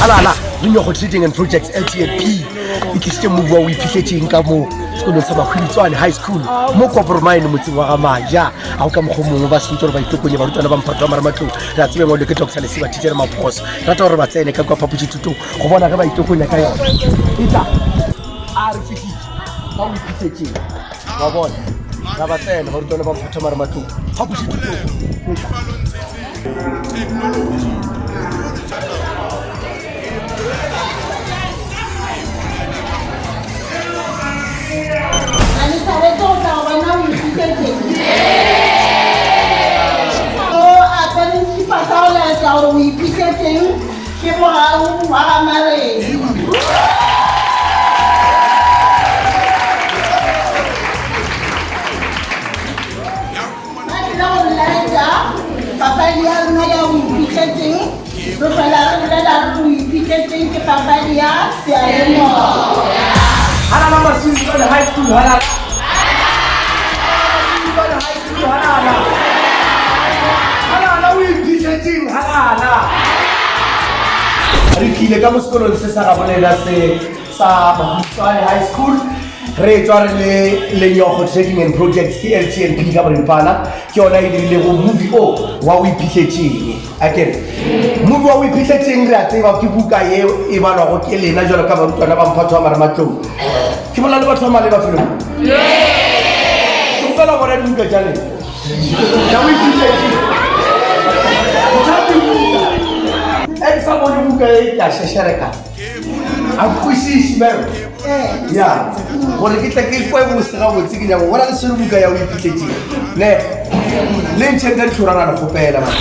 Halala, Lenyogo Trading and Projects LTNP e tlisitše mobu wa o iphihletšeng ka mo sekolong sa Mahwilitswane High School mo Kopormine motseng wa ga Maja. Ga o ka mokgwa mongwe ba sentse gore ba itokonye barutwana ba mphato wa marematlou re a tsebeng ole ke Dr. Lesiba Teacher Maphoso. Rata gore ba tsene ka kua phapošithutong go bona ge ba itokonya ka yona. Etla a re fihlile ba o iphihletšeng wa bona ra ba tsena barutwana ba mphato wa marematlou phapošithutong. Etla. Gore o iphihletseng ke mogau wa ga Mareng. Ba tlile go re laetša papadi ya rena ya o iphihletseng. Re fela re bolela re re o iphihletseng ke papadi ya seyalemoya. Halala Maswintswane High School halala. Maswintswane High School halala. Halala o iphihletseng halala. Re tlile ka mo sekolong se sa gabolena se sa Mahutswane High School re tswa re le Lenyogo Trading and Projects ke LTNP ka boripana ke yona e dirilego movie o wa o iphihletseng a kere movie wa o iphihletseng re a tseba ke buka ye e balwago ke lena jalo ka barutwana ba mphatho wa marematlou ke bolela le batho ba maleba felo ke kgopela bona dibuka tša lena tša o iphihletseng e ke sa bone buka e ke a šešereka A kwešiše ma'am. Ya, gore ke tle ke kwe bose gabotse ke nyako bona le swere buka ya o iphitletseng. Ne, le ntšheng ka ditlhorana le kgopela man.